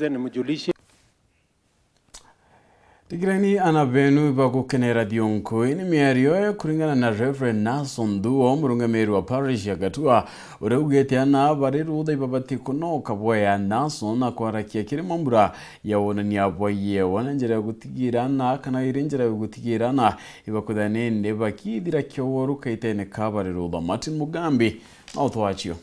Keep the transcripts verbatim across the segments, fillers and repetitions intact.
Then mjulishe. Tigireni ana benu bagukenera thionko. Ii ni miario kuringana na Reverend Nason Thuo, murungamiri wa parish ya Gatua, uria ugite ana bari rutha ibabati kunoka bwea Nason na kwarakia kiri mambura ya wonania bwa yewa na njira ya gutigira ana kana iri njira ya gutigira ana ibakuthania nindi bakithira kiogoru kaitene ka bari rutha. Martin Mugambi na utwacio.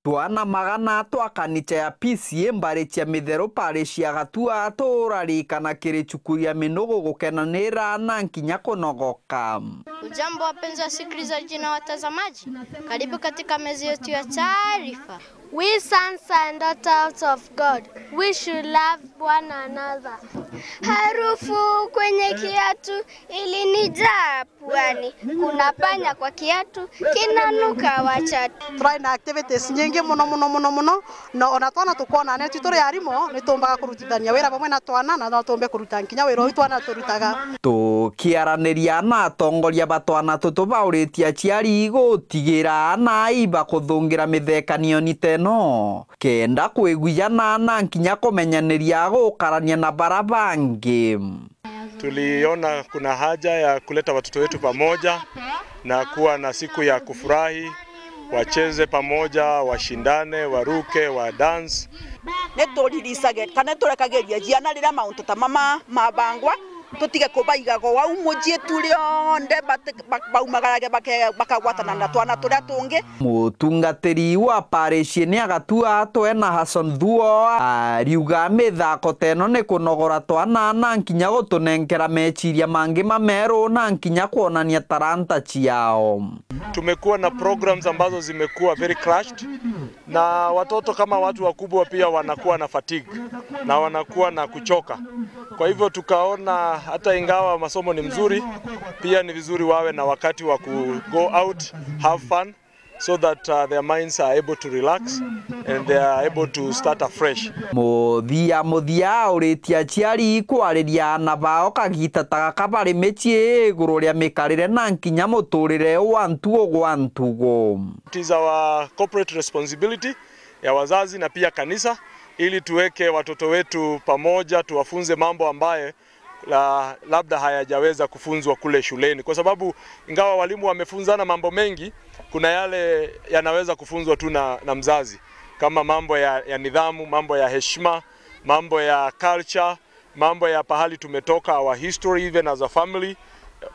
Twana magana twa kanitha ya P C A mbari cia Mitheru parish ya Gatua turarikana kiri cukuru ya Minugu gukenanira na nkinya kunogoka. Ujambo wapenzi wasikilizaji na watazamaji, karibu katika meza yetu ya taarifa. We sons and daughters of God, we should love one another. Harufu kwenye kiatu ilinijaa puani. Kuna panya kwa kiatu, kinanuka wacha. Turaina activities nyingi muno muno muno muno, na ona twana tukwona ne tu turi arimu ni tumbaga kurutithania wira bamwe na twana, na no tumbe kuruta nkinya wira uyu twana turutaga. Tukiaraniria na atongoria ba twana tutu bauritie aciari gutigira ana ibakuthungira mithekanio ni teno, kenda kwigwijana na nkinya kumenyaniria gukarania na bara bangi. Tuliona kuna haja ya kuleta watoto wetu pamoja na kuwa na siku ya kufurahi, wacheze pamoja, washindane, waruke, wa dance. Ni turirisage kana turekagiria ciana riria mauntu ta mama mabangwa, tutige kubaigaga wau mucii tu rionthe bate- ba- baumagarage bake- bakagwatana na twana turia tungi. Mutungatiri wa parish ni agatua atwe na Hassan Thuo ariuga mithako teno ni kunogora twana na nkinya gutunenkera meciria mangi mameru na nkinya kwonania taranta ciao. Tumekuwa na programs ambazo zimekuwa very crushed, na watoto kama watu wakubwa pia wanakuwa na fatigue na wanakuwa na kuchoka. Kwa hivyo tukaona hata ingawa masomo ni mzuri, pia ni vizuri wawe na wakati wa ku go out, have fun, so that uh, their minds are able to relax and they are able to start afresh. Muthia muthia auritie aciari kwariria ana bao kagita ta gaka bari micii iguru ria mikarire na nkinya muturire wa ntugo gwa ntugo. It is our corporate responsibility ya wazazi na pia kanisa, ili tuweke watoto wetu pamoja, tuwafunze mambo ambaye la, labda hayajaweza kufunzwa kule shuleni, kwa sababu ingawa walimu wamefunzana mambo mengi, kuna yale yanaweza kufunzwa tu na, na mzazi, kama mambo ya, ya nidhamu, mambo ya heshima, mambo ya culture, mambo ya pahali tumetoka, our history even as a family,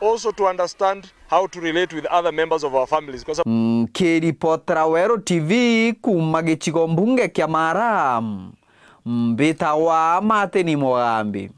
also to understand how to relate with other members of our families, kwa sababu Nkiripotera Weru T V kuma gicigo mbunge kia Mara, mbitagwa Martin Mugambi.